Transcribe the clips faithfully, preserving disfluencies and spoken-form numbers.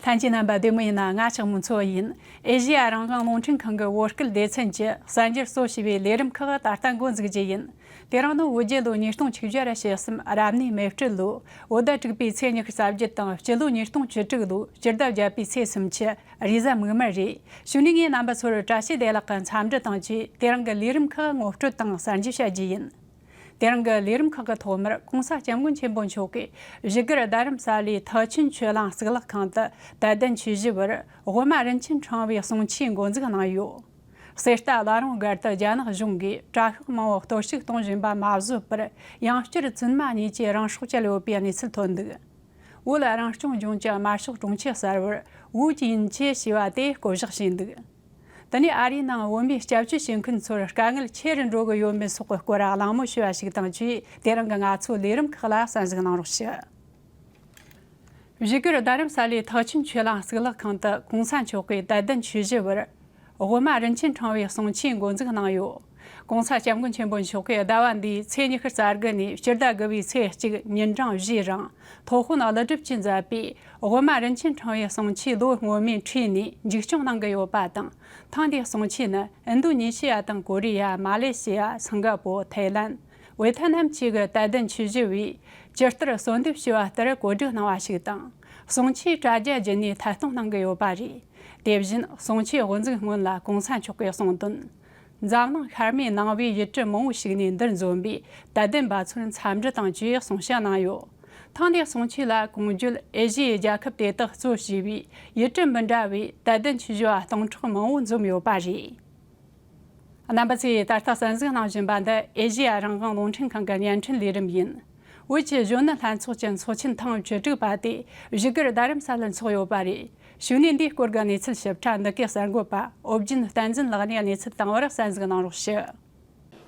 ལྷན་རྒྱས་རྣམ་པ་བདེ་མོ་ཡིན་ན། ང་ལྕགས་མོ་མཚོ་ཡིན། ཨེ་ཤེ་ཡ་རང་དབང་རླུང་འཕྲིན་ཁང་གི་བོད་སྐད་སྡེ་ཚན་གྱིས་གསར་འགྱུར་གཙོ་བྱས་པའི་ལས་རིམ་ཁག་ད་ལྟ་འགོ་འཛུགས་རྒྱུ་ཡིན། དེ་རིང་ནི་བོད་རྒྱལ་ལོ་ཉིས་སྟོང་ཆིག་བརྒྱ་ར་ཞེ་གསུམ་རབ་གནས་མེ་སྤྲེལ་ལོ། བོད་ཟླ་དྲུག་པའི་ཚེས་ཉི་ཤུ་རྩ་བརྒྱད་དང་། སྤྱི་ལོ་ཉིས་སྟོང་བཅུ་དྲུག་ལོའི་སྤྱི་ཟླ་བརྒྱད་པའི་ཚེས་སུམ་ཅུ། རེས་གཟའ་མིག་དམར་རེད། གཞུག་ནས་ངས་རྣམ་པ་ཚོར་བཀྲ་ཤིས་བདེ་ལེགས་ཀྱི་འཚམས་འདྲི་དང་བཅས། དེ་རིང་གི་ལས་རིམ་ཁག་ངོ་སྤྲོད་དང་གསར་འགྱུར་བཤད་རྒྱུ་ཡིན། དེ་རིང་གི་ལས་རིམ་ཁག་གི་ཐོག་མར་༸གོང་ས་༸སྐྱབས་མགོན་ཆེན་པོ་མཆོག་གིས་བཞུགས་སྒར་རྡ་རམ་ས་ལའི་མཐར་ཕྱིན་ཆོས་གླིང་གཙུག་ལག་ཁང་དུ་དད་ལྡན་ཆོས་ཞུ་བར་དབུ་མ་རིན་ཆེན་ཕྲེང་བའི་གསུང་ཆོས་འགོ་འཛུགས་གནང་ཡོད། གསེར་རྟ་བླ་རུང་སྒར་དུ་རྒྱ་ནག་གཞུང་གིས་དྲག་ཤུགས་མང་བོ་གཏོར་བཤིག་གཏོང་བཞིན་པ་མ་བཟོད་པར། ཡང་བསྐྱར་བཙུན་མ་གཉིས་ཀྱིས་རང་སྲོག་བཅད་ཡོད་པའི་གནས་ཚུལ་ཐོན་འདུག། བོད་རང་སྐྱོང་ལྗོངས་ཀྱི་དམར་ཤོག་དྲུང་ཆེ་གསར་བར་ཝུའུ་ཅིན་ཅེ་ཞེས་པ་དེས་བསྐོ་གཞག་བྱས་འདུག། དེ་ནས་ཨ་རིའི་ནང་བོད་མིའི་སྐྱབས་བཅོལ་བྱེད་མཁན་ཚོར་དཀའ་ངལ་ཆེ་རུ་འགྲོ་གི་ཡོད་མེད་སོགས་ཀྱི་སྐོར་གླེང་མོལ་ཞུས་པ་ཞིག་དང་བཅས། དེ་རིང་གི་ང་ཚོའི་ལས་རིམ་ཁག་ལ་གསན་གཟིགས་གནང་རོགས་ཞུ། བཞུགས་སྒར་རྡ་རམ་ས་ལའི་མཐར་ཕྱིན་ཆོས་གླིང་གཙུག་ལག་ཁང་དུ་༸གོང་ས་མཆོག་གིས་དད་ལྡན་ཆོས་ཞུ་བར་དབུ་མ་རིན་ཆེན་ཕྲེང་བའི་གསུང་ཆོས་འགོ་འཛུགས་གནང་ཡོད། ༸གོང་ས་༸སྐྱབས་མགོན་ཆེན་པོ་མཆོག་གིས་ཟླ་བ་འདིའི་ཚེས་ཉི་ཤུ་རྩ་དགུ་ནས་སྤྱི་ཟླ་དགུ་བའི་ཚེས་གཅིག་ཉིན་གྲངས་བཞིའི་རིང་། ཐོག་དཔོན་ཀླུ་སྒྲུབ་ཀྱིས་མཛད་པའི་དབུ་མ་རིན་ཆེན་ཕྲེང་བའི་གསུང་ཆོས་ལོ་སྔོན་མའི་འཁྲིས་ནས་མཇུག་སྐྱོང་གནང་གི་ཡོད་པ་དང་། ཐེངས་འདིའི་གསུང་ཆོས་ནི་ཨིན་རྡུ་ནི་ཤི་ཡ་དང་ཀོ་རི་ཡ། མ་ལེ་ཤི་ཡ། སིང་ག་པོ། ཐའི་ལན། ཝེ་ཐེ་ནམ་བཅས་ཀྱི་དད་ལྡན་ཆོས་ཞུ་བས་ཇི་ལྟར་གསོལ་འདེབས་ཞུས་པ་ལྟར་གོ་སྒྲིག་གནང་བ་ཞིག་དང་། གསུང་ཆོས་དྲ་རྒྱ་བརྒྱུད་ནས་ཐད་གཏོང་གནང་གི་ཡོད་པ་རེད། དེ་བཞིན་གསུང་ཆོས་དབུ་འཛུགས་སྔོན་ལ་༸གོང་ས་མཆོག་གིས་གསུངས་དོན། འཛམ་གླིང་ཤར་མའི་ནང་པའི་ཡུལ་གྲུ་མང་བོ་ཞིག་ནས་འདིར་འཛོམས་པའི་དད་ལྡན་པ་ཚོར་འཚམས་འདྲི་དང་བཅས་གསུང་བཤད་གནང་ཡོད། ཐེངས་འདིའི་གསུང་ཆོས་ལ་གོང་བརྗོད་ཨེ་ཤི་ཡའི་རྒྱལ་ཁབ་དེ་དག་གཙོ་བྱས་པའི་ཡུལ་གྲུ་མི་འདྲ་བའི་དད་ལྡན་ཆོས་ཞུ་བ་སྟོང་ཕྲག་མང་བོ་འཛོམས་ཡོད་པ་རེད། རྣམ་པ་ཚོས་ད་ལྟ་གསན་གཟིགས་གནང་བཞིན་པ་འདི་ཨེ་ཤེ་ཡ་རང་དབང་རླུང་འཕྲིན་ཁང་གི་བརྙན་འཕྲིན་ལས་རིམ་ཡིན། བོད་ཀྱི་གཞོན་ནུ་ལྷན་ཚོགས་ཀྱི་ཚོགས་ཆེན་ཐེངས་བཅུ་དྲུག་པ་དེ་བཞུགས་སྒར་རྡ་རམ་ས་ལར་འཚོགས་ཡོད་པ་རེད། གཞུག་ནས་འདིའི་སྐོར་གྱི་གནས་ཚུལ་ཞིབ་ཕྲ་འདི་གའི་གསར་འགོད་པ་ཨོ་རྒྱན་བསྟན་འཛིན་ལགས་ནས་གནས་ཚུལ་བཏང་བར་གསན་གཟིགས་གནང་རོགས་ཞུ།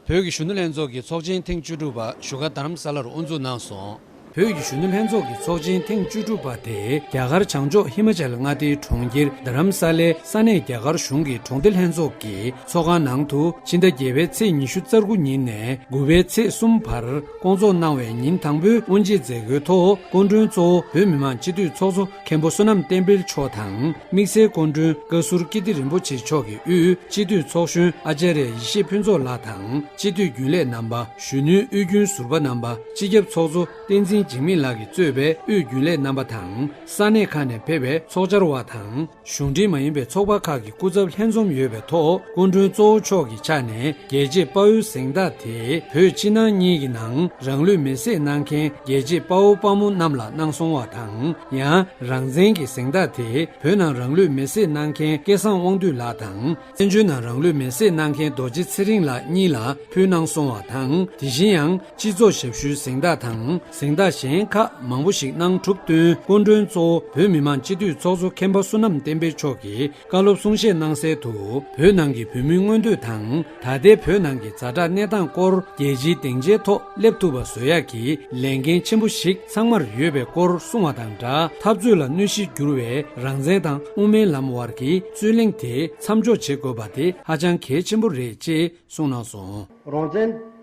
བོད་ཀྱི་གཞོན་ནུ་ལྷན་ཚོགས་ཀྱི་ཚོགས་ཆེན་ཐེངས་བཅུ་དྲུག་པ་བཞུགས་སྒར་རྡ་རམ་ས་ལར་དབུ་འཛུགས་གནང་སོང་། བོད་ཀྱི་གཞོན་ནུ་ལྷན་ཚོགས་ཀྱི་ཚོགས་ཆེན་ཐེངས་བཅུ་དྲུག་པ་དེ་རྒྱ་གར་བྱང་ཕྱོགས་ཧི་མ་ཅལ་མངའ་སྡེའི་གྲོང་ཁྱེར་རྡ་རམ་ས་ལའི་ས་གནས་རྒྱ་གར་གཞུང་གི་གྲོང་སྡེ་ལྷན་ཚོགས་ཀྱི་ཚོགས་ཁང་ནང་དུ་ཕྱི་ཟླ་བརྒྱད་པའི་ཚེས་ཉི་ཤུ་རྩ་དགུ་ཉིན་ནས་དགུ་པའི་ཚེས་གསུམ་བར་སྐོང་ཚོགས་གནང་བའི་ཉིན་དང་པོའི་དབུ་འབྱེད་མཛད་སྒོའི་ཐོག་སྐུ་མགྲོན་གཙོ་བོ་བོད་མི་མང་སྤྱི་འཐུས་ཚོགས་གཙོ་མཁན་པོ་བསོད་ནམས་བསྟན་འཕེལ་མཆོག་དང་། དམིགས་བསལ་སྐུ་མགྲོན་བཀའ་ཟུར་ཀིརྟི་རིན་པོ་ཆེ་མཆོག་གི་དབུས་སྤྱི་འཐུས་ཚོགས་གཞོན་ཨ་ཙརྱ་ཡེ་ཤེས་ཕུན་ཚོགས་ལགས་དང་། སྤྱི་འཐུས་རྒྱུན་ལས་རྣམ་པ། གཞོན་ནུའི་དབུས་རྒྱུན་ཟུར་པ་རྣམ་པ། སྤྱི་ཁྱབ་ཚོགས་གཙོ་བསྟན་འཛིན་འཇིགས་མེད་ལགས་ཀྱིས་གཙོས་པའི་དབུས་རྒྱུན་ལས་རྣམ་པ་དང་། ས་གནས་ཁག་ནས་ཕེབས་པའི་ཚོགས་བཅར་བ་དང་། གཞུང་འབྲེལ་མ་ཡིན་པའི་ཚོགས་པ་ཁག་གི་སྐུ་ཚབ་ལྷན་འཛོམས་ཡོད་པའི་ཐོག་སྐུ་མགྲོན་གཙོ་བོ་མཆོག་གི་ཕྱག་ནས་རྒྱལ་གཅེས་དཔའ་བོའི་གཟེངས་རྟགས་དེ་བོད་ཕྱི་ནང་གཉིས་ཀྱི་ནང་རང་ལུས་མེར་སྲེག་གནང་མཁན་རྒྱལ་གཅེས་དཔའ་བོ་དཔའ་མོ་རྣམས་ལ་གནང་སོང་བ་དང་། ཡང་རང་བཙན་གྱི་གཟེངས་རྟགས་དེ་བོད་ནང་རང་ལུས་མེར་སྲེག་གནང་མཁན་སྐལ་བཟང་དབང་འདུས་ལགས་དང་། བཙན་བྱོལ་ནང་རང་ལུས་མེར་སྲེག་གནང་མཁན་རྡོ་རྗེ་ཚེ་རིང་ལགས་གཉིས་ལ་ཕུལ་གནང་སོང་བ་དང་། དེ་བཞིན་ཡང་སྤྱི་ཚོགས་ཞབས་ཞུའི་གཟེངས་རྟགས་དང་གཟེངས་རྟགས་གཞན་ཁག་མང་པོ་ཞིག་གནང་གྲུབ་བསྟུན། སྐུ་མགྲོན་གཙོ་བོ་བོད་མི་མང་སྤྱི་འཐུས་ཚོགས་གཙོ་མཁན་པོ་བསོད་ནམས་བསྟན་འཕེལ་མཆོག་གིས་བཀའ་སློབ་གསུང་བཤད་གནང་གསལ་དུ། བོད་ནང་གི་བོད་མིའི་མངོན་འདོད་དང་། ད་ལྟའི་བོད་ནང་གི་ཛ་དྲག་གནས་སྟངས་སྐོར་རྒྱལ་སྤྱིའི་སྡིངས་ཆའི་ཐོག་སླེབས་ཐུབ་པ་བཟོ་ཡག་གི་ལས་འགན་ཆེན་པོ་ཞིག་ཚང་མར་ཡོད་པའི་སྐོར་གསུངས་བ་དང་སྦྲགས། འཐབ་རྩོད་ལ་གནོད་གཞི་གྱུར་བའི་རང་བཙན་དང་དབུ་མའི་ལམ་བར་གྱི་རྩོད་གླེང་དེ་མཚམས་འཇོག་བྱེད་དགོས་པ་དེ་ཧ་ཅང་གལ་ཆེན་པོ་རེད་ཅེས་གསུངས་གནང་སོང་། རང་བཙན་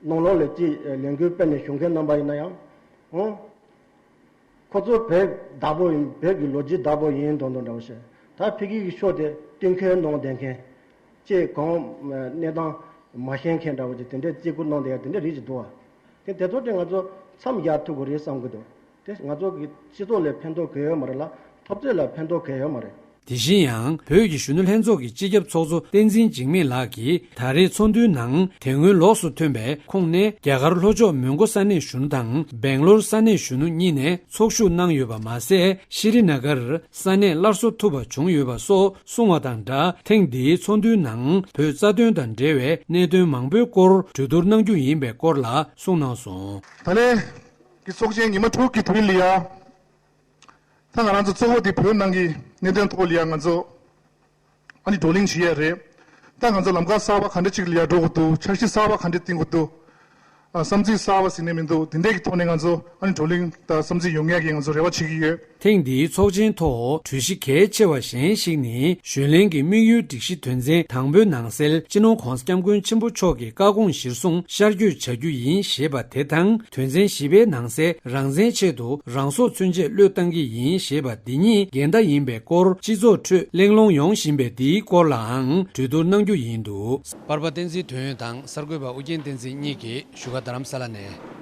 ནང་ལོགས་ལ་ཅིག་ལས་འགུལ་སྤེལ་ནས་བྱུང་མཁན་རྣམ་པ་ཡིན་ན་ཡང་། ཨང་། ཁོ་ཚོ་བོད་བདག་པོ་ཡིན། བོད་ཀྱི་ལོ་རྒྱུས་བདག་པོ་ཡིན་མདོག་མདོག་འདྲ་བོ་བཤད། ད་ཕ་གི་གི་ཕྱོགས་དེ་བསྟུན་མཁས་གནང་བསྡད་མཁན་ཅིག་གང་གནས་སྟངས་མ་ཤེས་མཁན་འདྲ་བོ་ཅིག་དེ་འདྲའི་བརྩི་བཀུར་གནང་བསྡད་ཡ་དེ་འདྲ་རིགས་ཅིག་འདུག་བ། དེ་དེ་ཚོ་དེ་ང་ཚོ་མཚམས་སྦྱར་ཐུབ་དགོས་རེད་བསམ་གི་འདུག་དེ་ང་ཚོ་གི་སྤྱི་ཚོགས་ལ་ཕན་ཐོགས་གང་ཡང་ཡོད་མ་རེད་ལ། འཐབ་རྩོད་ལ་ཕན་ཐོགས་གང་ཡང་ཡོད་མ་རེད། དེ་བཞིན་ཡང་བོད་ཀྱི་གཞོན་ནུ་ལྷན་ཚོགས་ཀྱི་སྤྱི་ཁྱབ་ཚོགས་གཙོ་བསྟན་འཛིན་འཇིགས་མེད་ལགས་ཀྱིས་ད་རེས་ཚོགས་འདུའི་ནང་དེ་སྔོན་ལོགས་སུ་ཐོན་པའི་ཁོངས་ནས་རྒྱ་གར་ལྷོ་ཕྱོགས་མོན་གྷོ་ས་གནས་གཞོན་ནུ་དང་སྦེང་ལོར་ས་གནས་གཞོན་ནུ་གཉིས་ནས་ཚོགས་ཞུགས་གནང་ཡོད་པ་མ་ཟད། ཤྲི་ན་གར་ས་གནས་སླར་གསོ་ཐུབ་པ་བྱུང་ཡོད་པ་སོགས་གསུངས་བ་དང་སྦྲགས། ཐེངས་འདིའི་ཚོགས་འདུའི་ནང་བོད་རྩ་དོན་དང་འབྲེལ་བའི་གནད་དོན་མང་པོའི་སྐོར་གྲོས་བསྡུར་གནང་རྒྱུ་ཡིན་པའི་སྐོར་ལ་གསུངས་གནང་སོང་། ད་ལན་གྱི་ཚོགས་ཆེན་ཉི་མ་དྲུག་གི་དུས་ལ་ཡ། ད་ང་རང་ཚོ་གཙོ་བོ་དེ་བོད་ནང་གི་གནད་དོན་ཐོག་ལ་ཡ་ང་ཚོ་ཨ་ནི་བགྲོ་གླེང་བྱེད་ཡ་རེད། ད་ང་ཚོ་ལམ་ཁ་གསར་པ་ག་འདྲ་ཅིག་ལ་ཡ་འགྲོ་དགོས་འདུག་འཆར་གཞི་གསར་པ་ག་འདྲ་བཏིང་དགོས་འདུག་ཨ། བསམ་ཚུལ་གསར་པ་ཟེར་ནས་མི་འདུག་དེ་འདྲས་ཀྱི་ཐོག་ནས་ང་ཚོ་ཨ་ནི་བགྲོ་གླེང་དང་བསམ་ཚུལ་ཡོང་ཡ་གི་ང་ཚོ་རེ་བ་བྱེད་ཀྱི་ཡོད། ཐེངས་འདིའི་ཚོགས་ཆེན་ཐོག་གྲོས་གཞི་གལ་ཆེ་བ་གཞན་ཞིག་ནི། གཞོན་ལྷན་གྱི་དམིགས་ཡུལ་སྒྲིག་གཞི་དོན་ཚན་དང་པོའི་ནང་གསལ། སྤྱི་ནོར་༧གོང་ས་༧སྐྱབས་མགོན་ཆེན་པོ་མཆོག་གི་བཀའ་དགོངས་གཞིར་བཟུང་ཤར་བསྐྱོད་བྱ་རྒྱུ་ཡིན་ཞེས་པ་དེ་དང་། དོན་ཚན་བཞི་པའི་ནང་གསལ། རང་བཙན་ཆེད་དུ་རང་སྲོག་ཚུན་ཆད་བློས་བཏང་གི་ཡིན་ཞེས་པ་འདི་གཉིས་འགལ་ཟླ་ཡིན་པའི་སྐོར། སྤྱི་ཚོགས་ཁྲོད་གླེང་སློང་ཡོང་བཞིན་པའི་འདིའི་སྐོར་ལའང་གྲོས་བསྡུར་གནང་རྒྱུ་ཡིན་འདུག་པར་པ་བསྟན་འཛིན་དོན་ཡོད་དང་གསར་འགོད་པ་ཨུ་རྒྱན་བསྟན་འཛིན་གཉིས་ཀྱིས་བཞུགས་སྒར་རྡ་རམ་ས་ལ་ནས།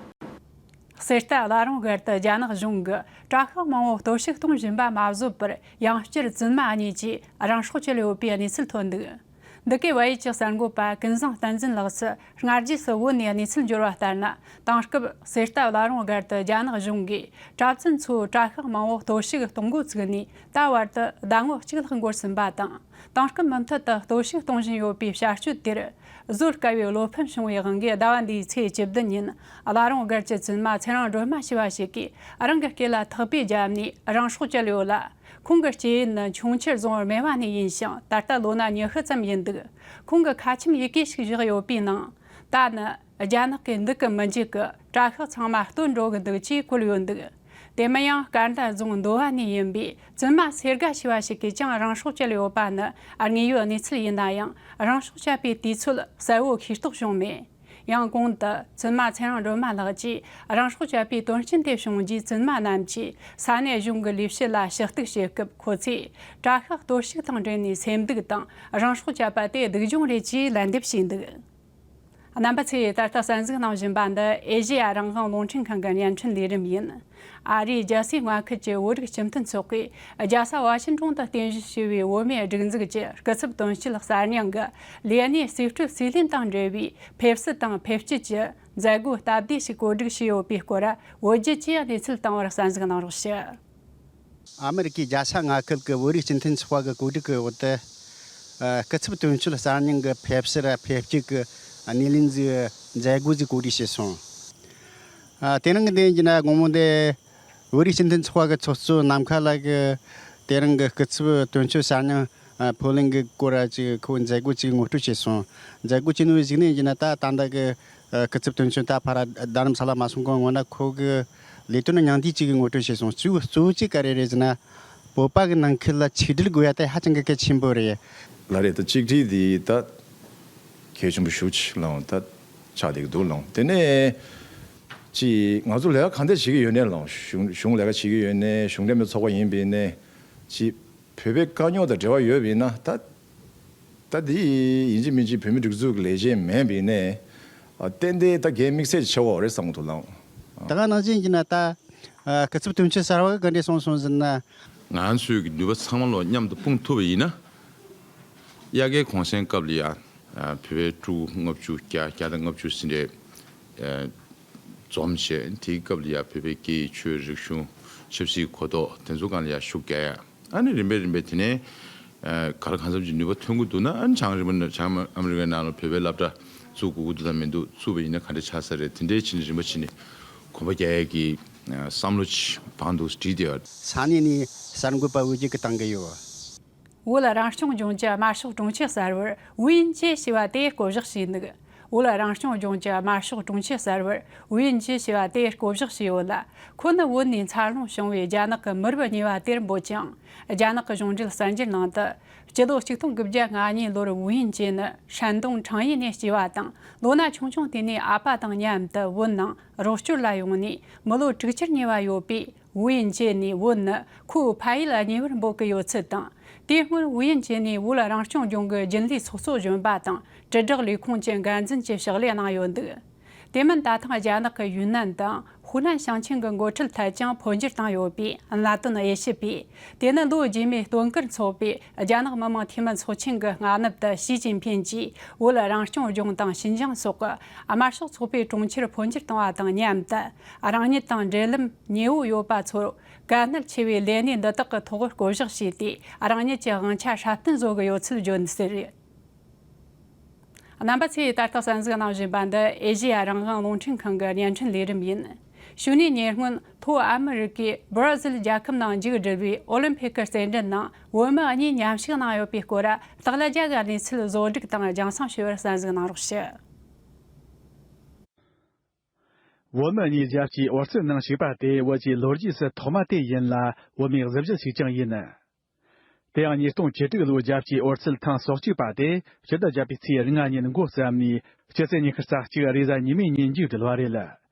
གསེར་རྟ་བླ་རུང་སྒར་དུ་རྒྱ་ནག་གཞུང་གིས་དྲག་ཤུགས་མང་བོ་གཏོར་བཤིག་གཏོང་བཞིན་པ་མ་བཟོད་པར། ཡང་བསྐྱར་བཙུན་མ་གཉིས་ཀྱིས་རང་སྲོག་བཅད་ཡོད་པའི་གནས་ཚུལ་ཐོན་འདུག་འདི་གའི་བལ་ཡུལ་གྱི་གསར་འགོད་པ་ཀུན་བཟང་བསྟན་འཛིན་ལགས་སུ་སྔ་རྗེས་སུ་བོད་ནས་གནས་ཚུལ་འབྱོར་བ་ལྟར་ན། དེང་སྐབས་གསེར་རྟ་བླ་རུང་སྒར་དུ་རྒྱ་ནག་གཞུང་གིས་གྲྭ་བཙུན་ཚོས་དྲག་ཤུགས་མང་བོ་གཏོར་བཤིག་གཏོང་འགོ་བཙུགས་ནས་ད་བར་དུ་ཟླ་ངོ་གཅིག་ལྷག་འགོར་ཟིན་པ་དང་། དེང་སྐབས་མུ་མཐུད་དུ་གཏོར་བཤིག་གཏོང་བཞིན་ཡོད་པའི་བྱ་སྤྱོད་དེར། བཟོད་དཀའ་བའི་བློ་ཕམ་བྱུང་བའི་དབང་གིས། ཟླ་བ་འདིའི་ཚེས་བཅུ་བདུན་ཉིན། བླ་རུང་སྒར་གྱི་བཙུན་མ་ཚེ་རིང་སྒྲོལ་མ་ཞེས་པ་ཞིག་གིས་རང་གི་སྐེ་ལ་ཐག་པས་བརྒྱབ་ནས་རང་སྲོག་བཅད་ཡོད་ལ། ཁོང་གི་སྐྱེས་ཡུལ་ནི་འཕྱོངས་ཁྱེར་རྫོང་སྨད་བ་ནས་ཡིན་ཞིང་། ད་ལྟ་ལོ་ན་ཉི་ཤུ་ཙམ་ཡིན་འདུག་ཁོང་གིས་ཁ་ཆེམས་ཡི་གེ་ཞིག་བཞག་ཡོད་པའི་ནང་། ད་ནི་རྒྱ་ནག་གི་འདུག་གི་མི་འཇུག་གི། དྲག་ཤུགས་ཚང་མ་གཏོར་འགྲོ་གི་འདུག་ཅེས་བཀོད་ཡོད་འདུག་དེ་མིན་ཡང་སྐར་མདའ་རྫོང་མདོ་བ་ནས་ཡིན་པའི་བཙུན་མ་སེར་སྒ་ཞེས་པ་ཞིག་གིས་ཀྱང་རང་སྲོག་བཅད་ཡོད་པ་ནི་དངོས་ཡོད་གནས་ཚུལ་ཡིན་ན་ཡང་། རང་སྲོག་བཅད་པའི་དུས་ཚོད་གསལ་བོ་ཤེས་རྟོགས་བྱུང་མེད། ཡང་གོང་དུ་བཙུན་མ་ཚེ་རིང་སྒྲོལ་མ་ལགས་ཀྱིས་རང་སྲོག་བཅད་པའི་དོན་རྐྱེན་དེ་བྱུང་རྗེས། བཙུན་མ་རྣམས་ཀྱིས་ས་གནས་གཞུང་གི་ལས་བྱེད་ལ་ཞུ་གཏུག་བྱེད་སྐབས། ཁོ་ཚོས་དྲག་ཤུགས་གཏོར་བཤིག་དང་འབྲེལ་ནས་སེམས་སྡུག་དང་རང་སྲོག་བཅད་པ་དེ་སྡུག་སྦྱོང་རེད་ཅེས་ལན་འདེབས་བྱས་འདུག་རྣམ་པ་ཚོས་ད་ལྟ་གསན་གཟིགས་གནང་བཞིན་པ་འདི་ཨེ་ཤེ་ཡ་རང་དབང་རླུང་འཕྲིན་ཁང་གི་བརྙན་འཕྲིན་ལས་རིམ་ཡིན། ཨ་རིའི་རྒྱལ་སའི་མངའ་ཁུལ་གྱི་བོད་རིགས་སྤྱི་མཐུན་ཚོགས་པས་རྒྱལ་ས་ཝ་ཤིན་ཏོན་དུ་རྟེན་གཞི་བྱས་པའི་བོད་མིའི་སྒྲིག་འཛུགས་ཀྱི་སྐུ་ཚབ་དོན་གཅོད་གསར་རྙིང་གི་ལས་གནས་རྩིས་སྤྲོད་རྩིས་ལེན་དང་འབྲེལ་བའི་ཕེབས་བསུ་དང་ཕེབས་སྐྱིད་ཀྱི་མཛད་སྒོའི་སྟབས་བདེ་ཞིག་གོ་སྒྲིག་བྱས་ཡོད་པའི་སྐོར། བོད་བརྒྱུད་ཀྱིས་གནས་ཚུལ་བཏང་བར་གསན་གཟིགས་གནང་རོགས་ཞུ། ཨ་མི་རི་ཀའི་རྒྱལ་ས་མངའ་ཁུལ་གྱི་བོད་རིགས་སྤྱི་མཐུན་ཚོགས་པ་གི་གོ་སྒྲིག་གི་འོག་ཏུ། ཨ། སྐུ་ཚབ་དོན་གཅོད་གསར་རྙིང་གི་ཕེབས་བསུ་ར་ཕེབས་སྐྱིད་ཀྱི་སྣེ་ལེན་ཟིག་མཛད་སྒོ་ཟིག་གོ་སྒྲིག་བྱས་སོང་། ཨ། དེ་རིང་གི་དེ་ཡིན་གྱི་ན་དགོང་མོ་འདི་བོད་རིགས་སྤྱི་མཐུན་ཚོགས་པ་གི་ཚོགས་གཙོ་ནམ་མཁའ་ལགས་ཀྱིས་དེ་རིང་གི་སྐུ་ཚབ་དོན་གཅོད་གསར་རྙིང་ཕོ་ལིང་གི་སྐོར་ར་ཅིག་ཁོ་མཛད་སྒོ་ཅིག་ངོ་སྤྲོད་བྱས་སོང་། མཛད་སྒོ་ཅིག་ནོ་གཟིགས་ནས་ཡིན་གྱི་ན་ད་ད་ལྟ་གི་ཨ། སྐུ་ཚབ་དོན་གཅོད་ད་ཕར་རྡ་རམ་ས་ལ་མ་སོང་གོང་སྔོན་ན་ཁོ་གི་ལས་དོན་ཉུང་བསྡུས་ཅིག་གི་ངོ་སྤྲོད་བྱས་སོང་། གཙོ་བོ་གཙོ་བོ་གཅིག་ག་རེ་རེད་ཟེར་ན། བོད་པ་གི་ནང་ཁུལ་ལ་ཆིག་སྒྲིལ་དགོས་ཡ་དེ་ཧ་ཅང་གི་གལ་ཆེན་པོ་རེད། ལ་རེད། ད་གཅིག་སྒྲིལ་དེ་ད་གལ་ཆེན་པོ་ཞེ་པོ་ཅིག་ལངས་ད་ཆགས་བསྡད་ཀྱི་འདུག་ལངས། དེ་ནས་ཅིག་ང་ཚོ་ལས་ཀ་གང་འདྲ་བྱེད་ཀྱི་ཡོད་ནའི་ལངས། གཞུང་གཞུང་ལས་ཀ་བྱེད་ཀྱི་ཡོད་ནའི། གཞུང་འབྲེལ་མའི་ཚོགས་པ་ཡིན་པ་ཡིན་ནའི་ཅིག་བོད་པའི་དཀའ་རྙོག་དང་འབྲེལ་བ་ཡོད་པ་ཡིན་ན། ད་ད་འདི་ཡིན་གཅིག་མིན་གཅིག་བོད་མི་སྒྲིག་འཛུགས་ཀྱི་ལས་བྱེད་མིན་པ་ཡིན་ནའི། ཨ། ཏན་ཏན་ད་གལ་དམིགས་བསལ་ཆེ་བ་རེད་བསམ་གྱི་འདུག་ལགས། ད་ག་ནང་བཞིན་གྱི་ན་ད། ཨ། སྐུ་ཚབ་དོན་གཅོད་གསར་པ་ག་འདྲས་སོང་སོང་ཟེར་ན། ང་ཚོས་ཀྱི་ནུས་པ་ཚང་མ་ལོ་མཉམ་དུ་སྤུངས་ཐུབ་པ་ཡིན་ན། དབྱར་ཁའི་གུང་སེང་སྐབས་ལ་ཡ། ཨ། བོད་པའི་ཕྲུ་གུ་ལྔ་བཅུ་བརྒྱ་བརྒྱ་དང་ལྔ་བཅུ་ཟིན་རེད། ཨ། འཛོམས་བྱས། དེའི་སྐབས་ལ་ཡ་བོད་པའི་སྐད་ཡིག་ཆོས་རིག་གཞུང་ཆབ་སྲིད་གོ་རྟོགས་དེ་ཚོ་སྒང་ལ་ཡ་ཤུགས་རྒྱག་ཡ། ཨ་ནི་རིམ་པས་རིམ་པས་དེ་ནས། ཨ། ག་ལ་གང་འཚམ་གྱི་ནུས་པ་ཐོན་གྱི་འདུག་ན། ཨ་ནི་བྱང་རིམ་པ་བྱང་ཨ་མི་རི་ཀའི་ནང་ལ་བོད་པའི་སློབ་གྲྭ་བཙུགས་དགོས་ཀྱི་འདུག་དང་མི་འདུག་བཙུགས་པ་ཡིན་ན་ག་འདྲ་ཆགས་ས་རེད། དེ་འདྲའི་ཕྱིན་ནས་རིམ་པ་ཕྱིན་ནས་གོམ་པ་རྒྱག་ཡས་ཀྱི་བསམ་བློ་ཅིག་བཏང་འདུག་བྲིས་བསྡད་ཡོད། ས་གནས་ནས་གསར་འགོད་པ་འོས་བསྡུ་གི་བཏང་གི་ཡོད། བོད་རང་སྐྱོང་ལྗོངས་ཀྱི་དམར་ཤོག་དྲུང་ཆེ་གསར་པར་ཝུའུ་ཡིན་ཅེ་ཞེས་པ་དེ་བསྐོ་གཞག་བྱས་འདུག་བོད་རང་སྐྱོང་ལྗོངས་ཀྱི་དམར་ཤོག་དྲུང་ཆེ་གསར་པར་ཝུའུ་ཡིན་ཅེ་ཞེས་པ་དེ་བསྐོ་གཞག་བྱས་ཡོད་ལ། ཁོ་ནི་བོད་ནས་འཚར་ལོངས་བྱུང་བའི་རྒྱ་ནག་གི་མི་རབས་གཉིས་པ་དེར་འབོད་ཅིང་། རྒྱ་ནག་གི་གཞུང་འབྲེལ་གསར་འགྱུར་ནང་དུ། སྤྱི་ལོ་ཆིག་སྟོང་དགུ་བརྒྱ་ང་གཉིས་ལོར་ཝུའུ་ཡིན་ཅེ་ནི་ཧྲན་ཏུང་ཁྲང་ཡིན་ནས་སྐྱེས་པ་དང་། ལོ་ན་ཆུང་ཆུང་དུས་ནས་ཨ་ཕ་དང་མཉམ་དུ་བོད་ནང་རོགས་སྐྱོར་ལ་ཡོང་ནས་མི་ལོ་དྲུག་ཅུར་ཉེ་བ་ཡོད་པའི། ཝུའུ་ཡིན་ཅེ་ནས་བོད་ནི་ཁོའི་ཕ་ཡུལ་གཉིས་པར་འབོད་ཀྱི་ཡོད་ཚུལ་དང་། དེ་སྔོན་ཝུའུ་ཡིན་ཅེ་ནས་བོད་རང་སྐྱོང་ལྗོངས་ཀྱི་རྒྱུན་ལས་ཚོགས་གཙོ་གཞོན་པ་དང་། དྲིལ་བསྒྲགས་ལས་ཁུངས་ཀྱི་འགན་འཛིན་གྱི་ཕྱག་ལས་གནང་ཡོད་འདུག་དེ་མིན་ད་ཐེངས་རྒྱ་ནག་གི་ཡུན་ནན་དང་ཧུ་ནན་ཞིང་ཆེན་གྱི་འགོ་ཁྲིད་ཐད་ཀྱང་འཕོ་འགྱུར་བཏང་ཡོད་པའི་གནད་དོན་དབྱེ་ཞིབ་པས། དེ་ནི་ལོ་རྗེས་མའི་སྟོན་ཁར་འཚོགས་པའི་རྒྱ་ནག་མི་དམངས་འཐུས་མི་ཚོགས་ཆེན་གྱི་སྔ་ནུབ་ཏུ་ཞི་ཅིན་ཕིན་གྱིས་བོད་རང་སྐྱོང་ལྗོངས་དང་ཞིན་ཅང་སོགས་ཀྱི་དམར་ཤོག་ཚོགས་པའི་གྲོང་ཁྱེར་འཕོ་འགྱུར་བཏང་བ་དང་མཉམ་དུ། རང་ཉིད་དང་འབྲེལ་ལམ་ཉེ་བོ་ཡོད་པ་ཚོར་གལ་གནད་ཆེ་བའི་ལས་གནས་འདི་དག་གི་ཐོག་བསྐོ་གཞག་བྱས་ཏེ། རང་ཉིད་ཀྱི་དབང་ཆ་སྲ་བརྟན་བཟོ་གི་ཡོད་ཚུལ་བརྗོད་འདུག་ཟེར། རྣམ་པ་ཚོས་ད་ལྟ་གསན་གཟིགས་གནང་བཞིན་པ་འདི་ཨེ་ཤེ་ཡ་རང་དབང་རླུང་འཕྲིན་ཁང་གི་བརྙན་འཕྲིན་ལས་རིམ་ཡིན། གཞུག་ནས་ཉེ་སྔོན་ལྷོ་ཨ་མི་རི་ཀའི་སྦར་ཟིལ་རྒྱལ་ཁབ་ནང་མཇུག་བསྒྲིལ་བའི་ཨོ་ལིམ་ཕིག་གི་རྩེད་འགྲན་ནང་བོད་མི་གཉིས་མཉམ་ཞུགས་གནང་ཡོད་པའི་སྐོར་སྟག་ལྷ་རྒྱལ་གྱི་གནས་ཚུལ་བཟོ་སྒྲིག་དང་རྒྱང་སྲིང་ཞུ་བར་གསན་གཟིགས་གནང་རོགས་ཞུ། བོད་མི་གཉིས་རྒྱལ་སྤྱིའི་འོར་སྐྱོད་ནང་ཞུགས་པ་དེ་བོད་ཀྱི་ལོ་རྒྱུས་སུ་ཐོག་མ་དེ་ཡིན་ལ། བོད་མིའི་གཟི་བརྗིད་ཞིག་ཀྱང་ཡིན། དེ་ཡང་ཉིས་སྟོང་བཅུ་དྲུག་ལོའི་རྒྱལ་སྤྱིའི་འོར་སྐྱོད་ཐེངས་སོ་གཅིག་པ་དེ་སྤྱི་ཟླ་བརྒྱད་པའི་ཚེས་ལྔ་ཉིན་འགོ་བརྩམས་ནས། སྤྱི་ཚེས་ཉི་ཤུ་རྩ་གཅིག་རེས་གཟའ་ཉི་མའི་ཉིན་མཇུག་བསྒྲིལ་བ་རེད།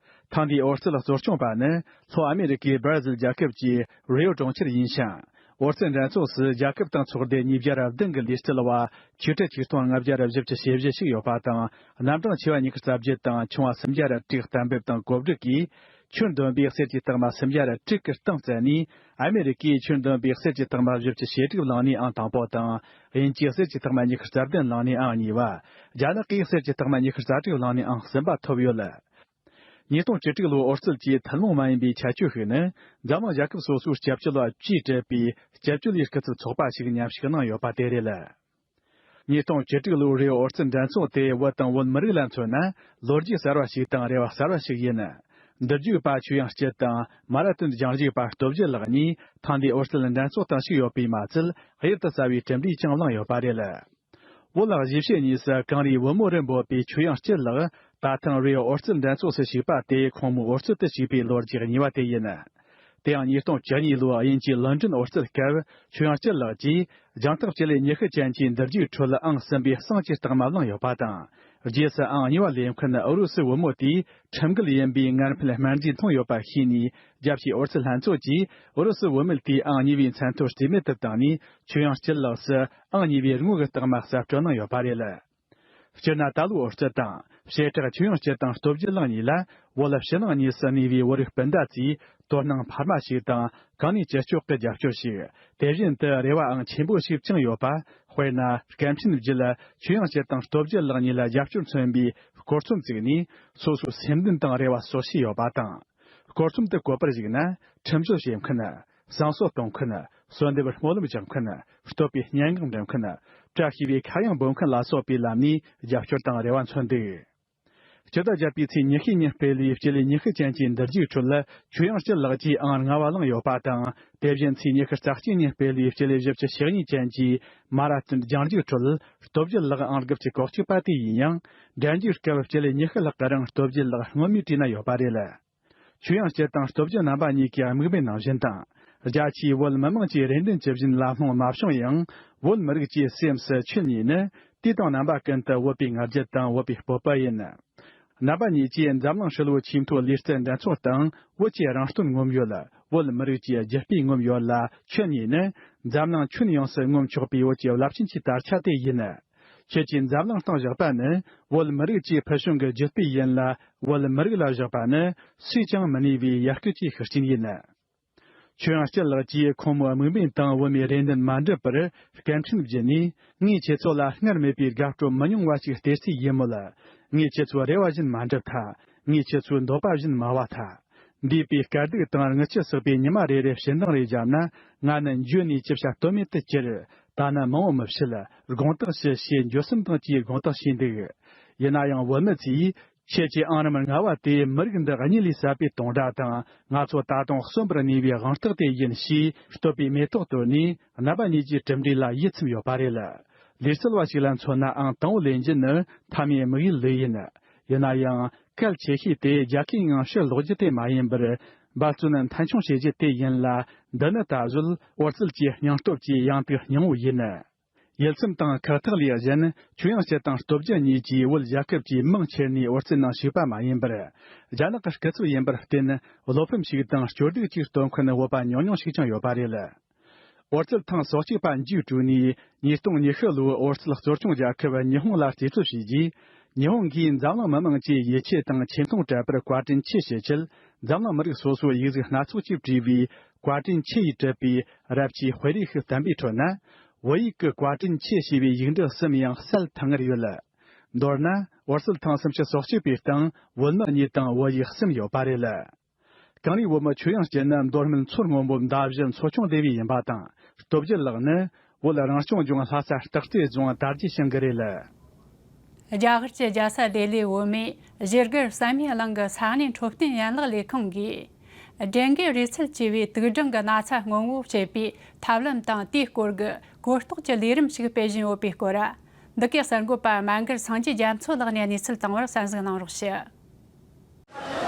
ཐེངས་འདིའི་འོར་སྐྱོད་གཙོ་སྐྱོང་པ་ནི་ལྷོ་ཨ་མེ་རི་ཀའི་སྦར་ཟིལ་རྒྱལ་ཁབ་ཀྱི་རི་ཡོ་གྲོང་ཁྱེར་ཡིན་ཞིང་། འོར་སྐྱོད་འགྲན་ཚོགས་སུ་རྒྱལ་ཁབ་དང་ཚོགས་སྡེ་ཉིས་བརྒྱ་ར་བདུན་གྱི་ལས་བསྐྱོད་པ་ཆིག་ཁྲི་ཆིག་སྟོང་ལྔ་བརྒྱ་ར་བཞི་བཅུ་ཞེ་བཞི་ཞིག་ཡོད་པ་དང་། རྣམ་གྲངས་ཆེ་བ་ཉི་ཤུ་རྩ་བརྒྱད་དང་ཆུང་བ་སུམ་བརྒྱ་ར་དྲུག་གཏན་འབེབས་དང་གོ་སྒྲིག་གིས། ཆོས་འདོན་པའི་གསེར་གྱི་རྟགས་མ་སུམ་བརྒྱ་ར་དྲུག་གི་རྟིང་བསྩལ་ནས། ཨ་མེ་རི་ཀས་ཆོས་འདོན་པའི་གསེར་གྱི་རྟགས་མ་བཞི་བཅུ་ཞེ་དྲུག་བླངས་ནས་ཨང་དང་པོ་དང་། དབྱིན་ཇིས་གསེར་གྱི་རྟགས་མ་ཉི་ཤུ་རྩ་བདུན་བླངས་ནས་ཨང་གཉིས་པ། རྒྱ་ནག་གིས་གསེར་གྱི་རྟགས་མ་ཉི་ཤུ་རྩ་དྲུག་བླངས་ནས་ཨང་གསུམ་པ་ཐོབ་ཡོད། ཉིས་སྟོང་བཅུ་དྲུག་ལོའི་འོར་སྐྱོད་ཀྱི་ཐུན་མོང་མ་ཡིན་པའི་ཁྱད་ཆོས་ཤིག་ནི། འཛམ་གླིང་རྒྱལ་ཁབ་སོ་སོའི་སྐྱབས་བཅོལ་བ་བཅས་སྤྲད་པའི་སྐྱབས་བཅོལ་བའི་སྐུ་ཚབ་ཚོགས་པ་ཞིག་མཉམ་ཞུགས་གནང་ཡོད་པ་དེ་རེད། ཉིས་སྟོང་བཅུ་དྲུག་ལོའི་རི་ཡོ་འོར་སྐྱོད་འགྲན་ཚོགས་དེ་བོད་དང་བོད་མི་རིགས་ལ་མཚོན་ན། ལོ་རྒྱུས་གསར་བ་ཞིག་དང་རེ་བ་གསར་བ་ཞིག་ཡིན། འདུར་རྒྱུག་པ་ཆོས་དབྱངས་སྐྱིད་དང་། མ་ར་ཐོན་རྒྱང་རྒྱུག་པ་སྟོབས་རྒྱལ་ལགས་གཉིས་ཐེངས་འདིའི་འོར་སྐྱོད་འགྲན་ཚོགས་དང་ཞུགས་ཡོད་པས་མ་ཚད། གཡུར་དུ་ཟ་བའི་གྲུབ་འབྲས་ཀྱང་བླངས་ཡོད་པ་རེད། བོད་ལ་གཞིས་བྱེས་གཉིས་སུ་གངས་རིའི་བུ་མོ་རུ་འབོད་པའི་ཆོས་དབྱངས་སྐྱིད་ལགས། ད་ཐེངས་རི་ཡོ་འོར་སྐྱོད་འགྲན་ཚོགས་སུ་ཞུགས་པ་དེ་ཁོང་མོའི་འོར་སྐྱོད་དུ་ཞུགས་པའི་ལོ་རྒྱུས་གཉིས་པ་དེ་ཡིན། དེ་ཡང་ཉིས་སྟོང་བཅུ་གཉིས་ལོའི་དབྱིན་ཇིའི་ལོན་ཀྲིན་འོར་སྐྱོད་སྐབས། ཆོས་དབྱངས་སྐྱིད་ལགས་ཀྱིས་རྒྱང་ཐག་སྤྱི་ལེ་ཉི་ཤུ་ཅན་གྱི་འདུར་རྒྱུག་ཁྲོད་ཨང་གསུམ་པའི་གསང་གི་རྟགས་མ་བླངས་ཡོད་པ་དང་། རྗེས་སུ་ཨང་གཉིས་པ་ལེན་མཁན་ཨུ་རུ་སུའི་བུ་མོ་དེས་ཁྲིམས་འགལ་ཡིན་པའི་ངན་ཕན་སྨན་རྫས་འཐུང་ཡོད་པ་ཤེས་ནས། རྒྱལ་སྤྱིའི་འོར་སྐྱོད་ལྷན་ཚོགས་ཀྱིས་ཨུ་རུ་སུའི་བུད་མེད་དེའི་ཨང་གཉིས་པའི་མཚན་ཐོ་རྩིས་མེད་དུ་བཏང་ནས། ཆོས་དབྱངས་སྐྱིད་ལགས་སུ་ཨང་གཉིས་པའི་དངོས་ཀྱི་རྟགས་མ་གསར་སྤྲོད་གནང་ཡོད་པ་རེད། སྤྱིར་ན་ད་ལོའི་འོར་སྐྱོད་དང་། བྱེ་བྲག་ཆོས་དབྱངས་སྐྱིད་དང་སྟོབས་རྒྱལ་ལགས་གཉིས་ལ། བོད་ཕྱི་ནང་གཉིས་སུ་གནས་པའི་བོད་རིགས་སྤུན་ཟླ་ཚོས་དོ་སྣང་འཕར་མ་ཞིག་དང་། གང་ནུས་ཅི་ལྕོགས་ཀྱིས་རྒྱབ་སྐྱོར་ཞིག་དེ་བཞིན་དུ་རེ་བའང་ཆེན་པོ་ཞིག་བཅངས་ཡོད་པ། དཔེར་ན། སྐད་འཕྲིན་བརྒྱུད་ཆོས་དབྱངས་སྐྱིད་དང་སྟོབས་རྒྱལ་ལགས་གཉིས་ལ་རྒྱབ་སྐྱོར་མཚོན་པའི་སྐོར་ཚོམས་བཙུགས་ནས། སོ་སོའི་སེམས་འདུན་དང་རེ་བ་སོགས་བྱས་ཡོད་པ་དང་། སྐོར་ཚོམས་དེ་བཀོད་པར་གཞིགས་ན། ཁྲིམས་གཅོད་བྱེད་མཁན། བསམ་ཚུལ་གཏོང་མཁན། གསོལ་འདེབས་སྨོན་ལམ་རྒྱག་མཁན། བསྟོད་པའི་སྙན་ངག་འབྲི་མཁན། བཀྲ་ཤིས་པའི་ཁ་གཡང་འབོད་མཁན་ལ་སོགས་པའི་ལམ་ནས་རྒྱབ་སྐྱོར་དང་རེ་བ་མཚོན་འདུག་སྤྱི་ཟླ་བརྒྱད་པའི་ཚེས་ཉི་ཤུའི་ཉིན་སྤེལ་བའི་སྤྱི་ལེ་ཉི་ཤུ་ཅན་གྱི་འདུར་རྒྱུག་ཁྲོད། ཆོས་དབྱངས་སྐྱིད་ལགས་ཀྱིས་ཨང་ལྔ་བ་བླངས་ཡོད་པ་དང་། དེ་བཞིན་ཚེས་ཉི་ཤུ་རྩ་གཅིག་ཉིན་སྤེལ་བའི་སྤྱི་ལེ་བཞི་བཅུ་ཞེ་གཉིས་ཅན་གྱི་མ་ར་ཐོན་རྒྱང་རྒྱུག་ཁྲོད། སྟོབས་རྒྱལ་ལགས་ཨང་དགུ་བཅུ་གོ་གཅིག་པ་དེ་ཡིན་ཡང་། འགྲན་རྒྱུག་སྐབས་སྤྱི་ལེ་ཉི་ཤུ་ལྷག་གི་རིང་སྟོབས་རྒྱལ་ལགས་སྔོན་མའི་གྲས་ན་ཡོད་པ་རེད། ཆོས་དབྱངས་སྐྱིད་དང་སྟོབས་རྒྱལ་རྣམ་པ་གཉིས་ཀྱི་དམིགས་འབེན་ནང་བཞིན་དང་། རྒྱ་ཆེའི་བོད་མི་མང་གི་རེ་འདུན་ཇི་བཞིན་ལམ་ལྷོང་མ་བྱུང་ཡང་། བོད་མི་རིགས་ཀྱི་སེམས་སུ་ཁྱེད་གཉིས་ནི། དུས་དང་རྣམ་པ་ཀུན་ཏུ་བོད་པའི་ང་རྒྱལ་དང་བོད་པའི་སྤོབས་པ་ཡིན། རྣམ་པ་གཉིས་ཀྱིས་འཛམ་གླིང་ཧྲིལ་བོའི་ཆེས་མཐོའི་ལུས་རྩལ་འགྲན་ཚོགས་སྟེང་བོད་ཀྱི་རང་རྟོན་ངོམ་ཡོད། བོད་མི་རིགས་ཀྱི་རྒྱུ་སྤུས་ངོམ་ཡོད་ལ། ཁྱེད་གཉིས་ནི་འཛམ་གླིང་ཁྱོན་ཡོངས་སུ་ངོམ་ཆོག་པའི་བོད་ཀྱི་རླབས་ཆེན་གྱི་དར་ཆ་དེ་ཡིན། ཁྱེད་ཀྱིས་འཛམ་གླིང་སྟེང་བཞག་པ་ནི་བོད་མི་རིགས་ཀྱི་ཕུལ་བྱུང་གི་རྒྱུ་སྤུས་ཡིན་ལ། བོད་མི་རིགས་ལ་བཞག་པ་ནི་སུས་ཀྱང་མི་ནུས་པའི་ཡར་སྐུལ་གྱི་ཤུགས་རྐྱེན་ཡིན། ཆོས་དབྱངས་སྐྱིད་ལགས་ཀྱིས་ཁོང་མོའི་དམིགས་འབེན་དང་བོད་མིའི་རེ་འདུན་མ་འགྲུབ་པར་སྐད་འཕྲིན་བརྒྱུད་ནས། ངས་ཁྱེད་ཚོ་ལ་སྔར་མེད་པའི་དགའ་སྤྲོ་མི་ཉུང་བ་ཞིག་སྟེར་རྩིས་ཡིན་མོད། ངས་ཁྱེད་ཚོའི་རེ་བ་བཞིན་མ་འགྲུབ་ཐལ། ངས་ཁྱེད་ཚོའི་འདོད་པ་བཞིན་མ་བ་ཐལ། འདས་པའི་དཀའ་སྡུག་དང་རྔུལ་ཆུ་བསགས་པའི་ཉི་མ་རེ་རེ་ཞེ་འདང་རེ་བརྒྱབ་ན། ང་ནི་འགྱོད་ནས་ཅི་བྱ་གཏོལ་མེད་དུ་གྱུར། ད་ནི་མང་བོ་མི་བཤད། དགོངས་དག་ཞུ་ཞེས་འགྱོད་སེམས་དང་བཅས་དགོངས་དག་ཞུས་འདུག་ཡིན་ན་ཡང་བོད་མི་ཚོས། ཁྱེད་ཀྱི་ཨང་རིམ་ལྔ་བ་དེས་མི་རིགས་འདི་གཉིད་ལས་སད་པའི་དུང་སྒྲ་དང་། ང་ཚོ་ད་དུང་གསོན་པོར་གནས་པའི་དབང་རྟགས་དེ་ཡིན་ཞེས་བསྟོད་པའི་མེ་ཏོག་གཏོར་ནས། རྣམ་པ་གཉིས་ཀྱི་གྲུབ་འབྲས་ལ་ཡིད་ཚིམ་ཡོད་པ་རེད། ལུས་རྩལ་བ་ཞིག་ལ་མཚོན་ན་ཨང་དང་པོ་ལེན་རྒྱུ་ནི་མཐའ་མའི་དམིགས་ཡུལ་ལོས་ཡིན། ཡིན་ན་ཡང་། གལ་ཆེ་ཤོས་དེ་རྒྱལ་ཁའི་ངང་ཕྱིར་ལོག་རྒྱུ་དེ་མ་ཡིན་པར། འབད་བརྩོན་མཐའ་འཁྱོངས་བྱེད་རྒྱུ་དེ་ཡིན་ལ། འདི་ནི་ད་གཟོད་འོལ་ཚོད་ཀྱི་སྙིང་སྟོབས་ཀྱི་ཡང་དུ་སྙིང་བོ་ཡིན། ཡིད་ཚིམ་དང་ཁག་ཐེག་ལས་གཞན། ཆོས་དབྱངས་སྐྱིད་དང་སྟོབས་རྒྱལ་གཉིས་ཀྱིས་བོད་རྒྱལ་ཁབ་ཀྱི་མིང་ཁྱེར་ནས་འོལ་ཚོད་ནང་ཞུགས་པ་མ་ཡིན་པར། རྒྱ་ནག་གི་སྐུ་ཚབ་ཡིན་པར་བརྟེན། བློ་ཕམ་ཞིག་དང་སྐྱོ་སྡུག་ཅིག་སྟོན་མཁན་བོད་པ་ཉུང་ཉུང་ཞིག་ཀྱང་ཡོད་པ་རེད། འོལ་ཚོད་ཐེངས་སོ་གཅིག་པ་མཇུག་གྲོལ་ནས། ཉིས་སྟོང་ཉི་ཤུ་ལོའི་འོལ་ཚོད་གཙོ་སྐྱོང་རྒྱལ་ཁབ་ཉི་ཧོང་ལ་རྩིས་སྤྲོད་བྱས་རྗེས། ཉི་ཧོང་གིས་འཛམ་གླིང་མི་མང་གི་ཡིད་ཆེས་དང་ཆེ་མཐོང་སྤྲད་པར་བཀའ་དྲིན་ཆེ་ཞུ་ཆེད། འཛམ་གླིང་མི་རིགས་སོ་སོའི་ཡིག་གཟུགས་སྣ་ཚོགས་ཀྱིས་བྲིས་པའི་བཀའ་དྲིན་ཆེ་ཡིས་གྲུབ་པའི་རབ་ཆེའི་དཔེ་རིས་ཤིག་བསྟན་པའི་ཁྲོད་ན། བོད་ཡིག་གི་བཀའ་དྲིན་ཆེ་ཞེས་པའི་ཡིག་འབྲུ་གསུམ་ཡང་གསལ་ཐང་ངེར་ཡོད། མདོར་ན། འོལ་ཚོད་ཐེངས་སུམ་ཅུ་སོ་གཅིག་པའི་སྟེང་བོད་མི་གཉིས་དང་བོད་ཡིག་གསུམ་ཡོད་པ་རེད། གངས་རིའི་བུ་མོ་ཆོས་དབྱངས་སྐྱིད་ནི་མདོ་སྨད་མཚོ་སྔོན་པོའི་མདའ་བཞི་མཚོ་ཆུང་སྡེ་བའི་ཡིན་པ་དང་། སྟོབས་རྒྱལ་ལགས་ནི་བོད་རང་སྐྱོང་ལྗོངས་ལྷ་ས་སྟག་རྩེ་རྫོང་དར་རྒྱས་ཞིང་གི་རེད། རྒྱ་གར་གྱི་རྒྱལ་ས་ལྡི་ལིའི་བོད་མིའི་གཞིས་སྒར་བསམ་ཡས་གླིང་གི་ས་གནས་འཕྲོད་བསྟེན་ཡན་ལག་ལས་ཁུངས་ཀྱིས། ཌེང་གི་རུས་ཚད་ཆེ་བའི་དུག་སྦྲང་གི་ན་ཚ་སྔོན་འགོག་བྱེད་པའི་ཐབས་ལམ་དང་དེའི་སྐོར་གྱི་གོ་རྟོགས་ཀྱི་ལས་རིམ་ཞིག་སྤེལ་བཞིན་ཡོད་པའི་སྐོར། འདི་གའི་གསར་འགོད་པ་མན་གྷར་སངས་རྒྱས་རྒྱ་མཚོ་ལགས་ནས་གནས་ཚུལ་བཏང་བར་གསན་གཟིགས་གནང་རོགས་ཞུ།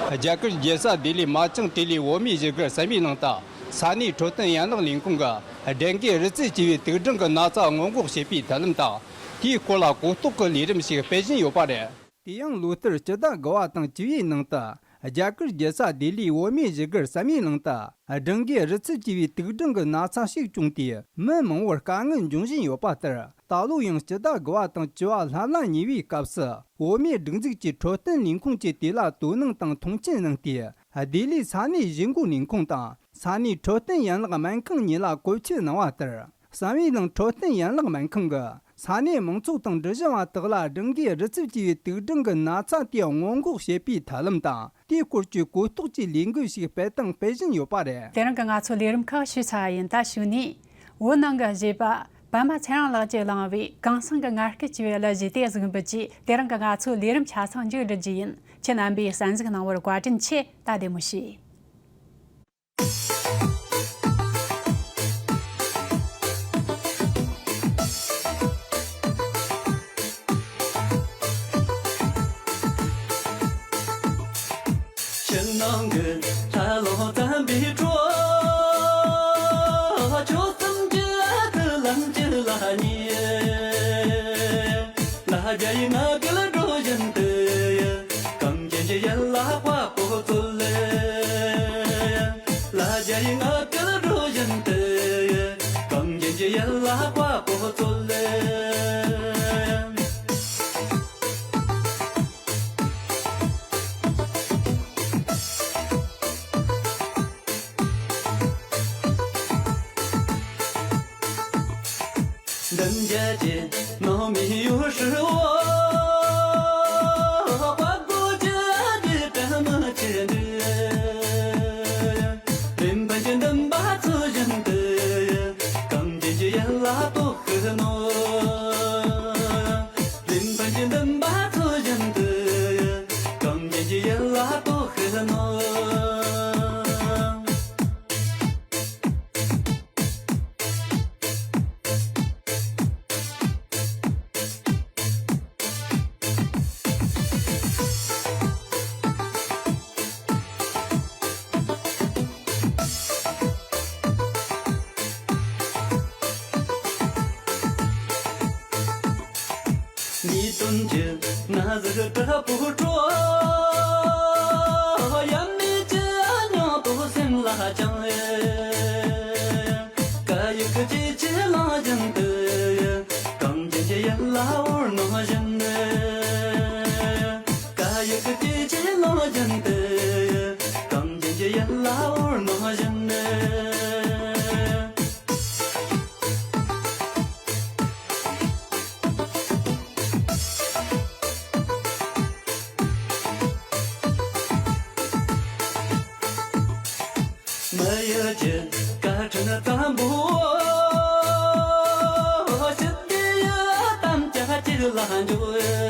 རྒྱ་གར་རྒྱལ་ས་ལྡི་ལི་མ་ཅང་ཏི་ལི་བོད་མིའི་བཞུགས་སྒར་ཟམ་པའི་ནང་དུ། ས་གནས་འཕྲོད་བསྟེན་ཡན་ལག་ལས་ཁུངས་ཀྱིས་ཌེང་གི་རུལ་རྩི་ཆེ་བའི་དུག་སྦྲང་གི་ན་ཚ་སྔོན་འགོག་བྱེད་པའི་ཐབས་ལམ་དང་། དེའི་སྐོར་ལ་གོ་རྟོགས་ཀྱི་ལས་རིམ་ཞིག་སྤེལ་བཞིན་ཡོད་པ་རེད། དེ་ཡང་ལོ་ལྟར་སྤྱི་ཟླ་དགུ་པ་དང་བཅུ་པའི་ནང་དུ། རྒྱ་གར་རྒྱལ་ས་ལྡི་ལིའི་བོད་མིའི་བཞུགས་སྒར་ཟམ་པའི་ནང་དུ། ཌེང་གིའི་རུལ་རྩི་ཆེ་བའི་དུག་སྦྲང་གི་ན་ཚ་ཞིག་བྱུང་སྟེ། མི་མང་བོར་དཀའ་ངལ་འབྱུང་བཞིན་ཡོད་པ་ལྟར། ད་ལོ་ཡང་སྤྱི་ཟླ་དགུ་པ་དང་བཅུ་པ་ལྷ་ལ་ཉེ་བའི་སྐབས་སུ། བོད་མིའི་སྒྲིག་འཛུགས་ཀྱི་འཕྲོད་བསྟེན་ལས་ཁུངས་ཀྱིས་དེ་ལ་དོ་སྣང་དང་མཐོང་ཆེན་གནང་སྟེ། ལྡི་ལིའི་ས་གནས་གཞུང་སྒོ་ལས་ཁུངས་དང་། ས་གནས་འཕྲོད་བསྟེན་ཡན་ལག་སྨན་ཁང་གཉིས་ལ་བཀོད་ཁྱབ་གནང་བ་ལྟར། ཟམ་པའི་ནང་འཕྲོད་བསྟེན་ཡན་ལག་སྨན་ཁང་གིས། ས་གནས་མང་ཚོགས་དང་འབྲེལ་བཞིན་པ་དག་ལ་ཌེང་གིའི་རུལ་རྩི་ཆེ་བའི་དུག་སྦྲང་གི་ན་ཚ་དེ་སྔོན་འགོག་བྱེད་པའི་ཐབས་ལམ་དང་། དེའི་སྐོར་གྱི་གོ་རྟོགས་ཀྱི་ལས་འགུལ་ཞིག་སྤེལ་དང་སྤེལ་བཞིན་ཡོད་པ་རེད། དེ་རིང་གི་ང་ཚོའི་ལས་རིམ་ཁག་ཞུས་ཚར་བ་ཡིན། ད་གཞུག་ནས། བོད་ནང་གི་གཞས་པ་པད་མ་ཚེ་རིང་ལགས་ཀྱིས་བླངས་པའི་གངས་སེང་གི་ངར་སྐད་ཅེས་པའི་གླུ་གཞས་དེ་གཟིགས་འབུལ་གྱིས། དེ་རིང་གི་ང་ཚོའི་ལས་རིམ་ཆ་ཚང་མཇུག་སྒྲིལ་རྒྱུ་ཡིན། ཁྱེད་རྣམ་པས་གསན་གཟིགས་གནང་བར་བཀའ་དྲིན་ཆེ། ད་བདེ་མོ་བྱོས། ཕྱི་ནང་གི་ལྷ་ལོ་འཛོམས་པའི་གྲོགས། ཆོས་གསུམ་གྱི་ཨ་ཁུ་ལམ་གྱི་ལྷ་ཉེ། ལྷ་རྒྱལ་ཡི་ང་གི་ལ་འགྲོ་བཞིན་དུ། གངས་ཅན་གྱི་ཡུལ་ལ་དཔའ་བོ་ཚོ་ལས། ལ་རྒྱ་ཡི་ང་གལ་འགྲོ་བཞིན་དུ། གངས་ཅན་གྱི་ཡུལ་ལ་དཔའ་བོ་ཚོ་ལས། འདི་འཇའ་ཆེ་ནང་མི་ཡོད་ཧྲི་བོ། དཔའ་རྒོད་ཀྱི་ཨ་ཏི་པད་མ་ཆེ་འདི། རིམ་པ་ཅན་འདུན་པ་ཚོ་བཞིན་དུ། གངས་ཅན་གྱི་ཡུལ་ལ་གཏོགས་ཤི་ནོ། རིམ་པ་ཅན་འདུན་པ་ཚོ་བཞིན་དུ། གངས་ཅན་གྱི་ཡུལ་ལ་གཏོགས་ཤི་ནོ། ཉིས་སྟོང་གི་ན་ཟུག་དྲག་པོ་སྤྲོ། ཡ་མི་ཅི་ཨ་ཉོ་དོ་སེམས་ལ་ཅང་ཨེ། ཀ་ཡི་ཀ་ཅི་ཅི་ལང་ཅན་དུ། གངས་ཅན་གྱི་ཡུལ་ལ་འོར་ནོ་བཞིན་དུ། ཀ་ཡི་ཀ་ཅི་ཅི་ལང་ཅན་དུ། གངས་ཅན་གྱི་ཡུལ་ལ་འོར་ནོ་བཞིན་དུ། མི་ཡུལ་གྱི་སྐད་འཕྲིན་དམ་པོ། ཞི་བདེ་ཡི་དམ་བཅའ་གཅིག་ལ་འཇོག